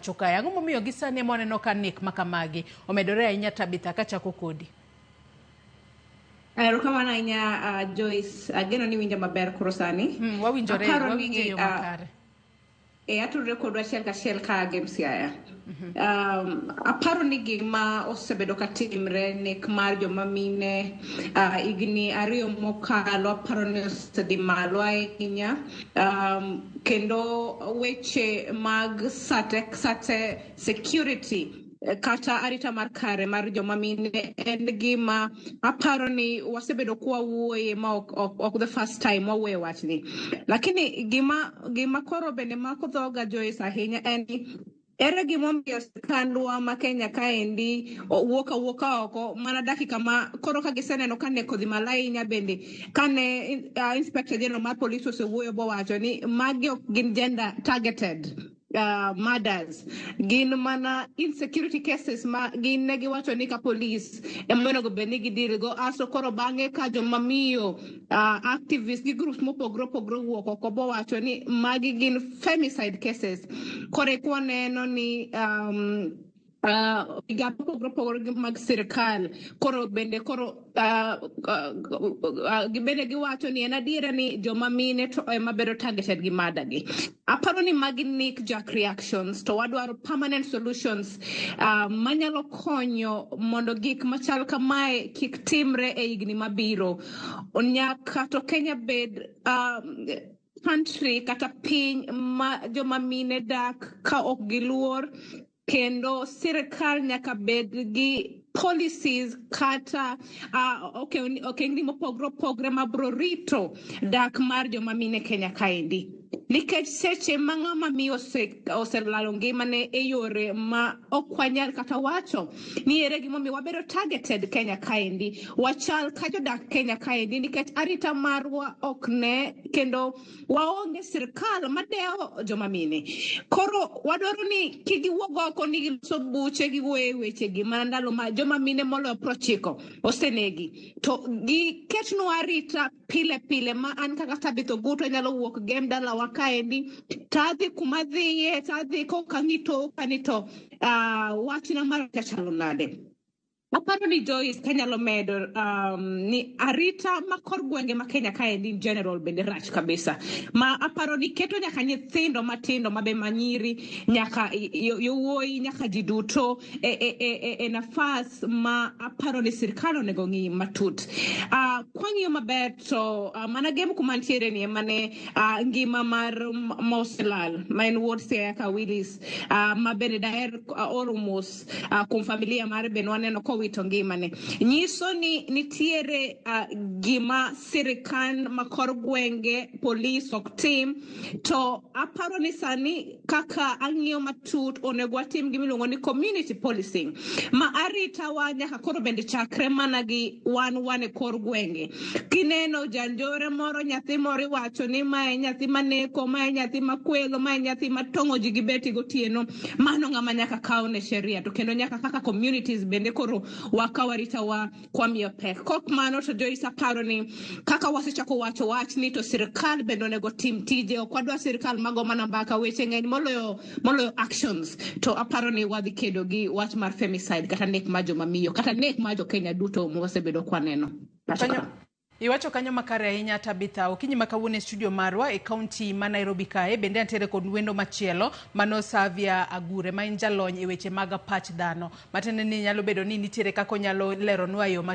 Pacho kae. Ang'o momiyo gi sani ema waneno ka nek ma kamagi omedore ahinya Tabitha kachako kodi? Erokamano ahinya Joyce, ageno ni winja maber koro sani. Wawinjore, Aparo wawinjo e ni yo makare. E atudre kodu achiel kachiel ka Gem Siaya. Aparo ni gima osebedo ka timre nek mar joma mine higni 2 mokalo aparo ni osedhi malo ahinya. Kendo weche mag sate security kata arita mar kare mar joma mine en gima aparo ni wasebedo kwawuoye ma ok the first time wawuoye wachni. Lakini gima koro bende mako dhoga Joyce ahinya en ni ere gimomiyo sirkandwa ma Kenya kaendi wuok awuoka oko mana dakika ma koro ka giseneno ka nek odhi malo ahinya bende kane Inspector General mar Police osewuoyo bowacho ni magi ok gin gender targeted murders, gin mana insecurity cases ma gin ne giwacho ni ka police ema onego bed ni gideal go aso koro bang'e ka joma miyo activists gi groups mopogore opogore owuok oko bowacho ni magi gin femicide cases. Koro eka waneno ni migawo mopogore opogore mag sirikal koro bende koro bende giwacho ni en adiera ni joma mine to ema bedo targeted gi murder gi. Aparo ni magi knee jerk reactions to wadwaro permanent solutions manyalo konyo mondo gik machal kamae kik timre e higni mabiro. Nyaka to Kenya bed country kata piny ma joma mine dak ka ok giluor, kendo sirikal nyaka bed gi policies kata okengni mopogore opogore mabiro rito dak mar joma mine Kenya kaendi. Nikech seche ma ng'ama miyo oselalo ngimane e yore ma ok wanyal kata wacho ni ere gimomiyo wabedo targeted Kenya kaendi. Wachal ka jodak Kenya kaendi nikech arita marwa ok ne kendo waonge sirikal madewo joma mine. Koro wadwaro ni kik giwuog oko ni giloso buche giwuoyo e wechegi mana ndalo ma joma mine moloyo 90 osenegi. To giketnwa arita pile pile ma an kaka Tabitha Ogutu anyalo wuok Gem dalawa kaendi tadhi kuma adhiye tadhi kok ang'i toka ni to wachna mar arita chalo nade. Aparo ni Joyce kanyalo medo ni arita ma kor gwenge ma Kenya kaendi in general bende rach kabisa. Ma aparo ni keto nyaka nyithindo matindo mabe manyiri nyaka yowuoyi nyaka ji duto e nafas ma aparo ni sirkal onego ng'i matut. Kwang'iyo maber to mana Gem kuma ntiere ni ema ne ngima mar moselal ma en wuod Siaya ka Willis ma bende daher oro mos kuom familia mare bende waneno kowito ngimane. Nyiso ni nitiere gima sirikal ma kor gwenge polis ok tim, to aparo ni sani kaka ang'iyo matut onego watim gima iluongo ni community policing ma arita wa nyaka koro bende chakre mana gi wan e kor gwenge. Kineno janjore moro nyathi moro iwacho ni mae nyathi maneko, mae nyathi makwelo, mae nyathi matong'o ji gi beti gotieno, mano ng'ama nyaka kaw ne sheria to kendo nyaka kaka communities bende koro wakaw arita wa kwamiyo pek. Kok mano to Joyce aparo ni kaka wasechako wacho wachni to sirikal bende onego tim tije. Ok wadwa sirikal mago mana mbaka, weche ng'eny moloyo actions. To aparo ni wadhi kedo gi wach mar femicide kata nek mar joma miyo kata nek mar jo Kenya duto mwasebedo kwaneno. Kanyo, iwacho kanyo makare ahinya Tabitha. Okinyi ma kawuono e studio marwa e kaunti ma Nairobi kae bende antiere kod wendo machielo mano Savia Agure ma en jalony e weche mag pach dhano. Matiende ni nyalo bedo ni nitiere kaka onyalo leronwa e yo matut.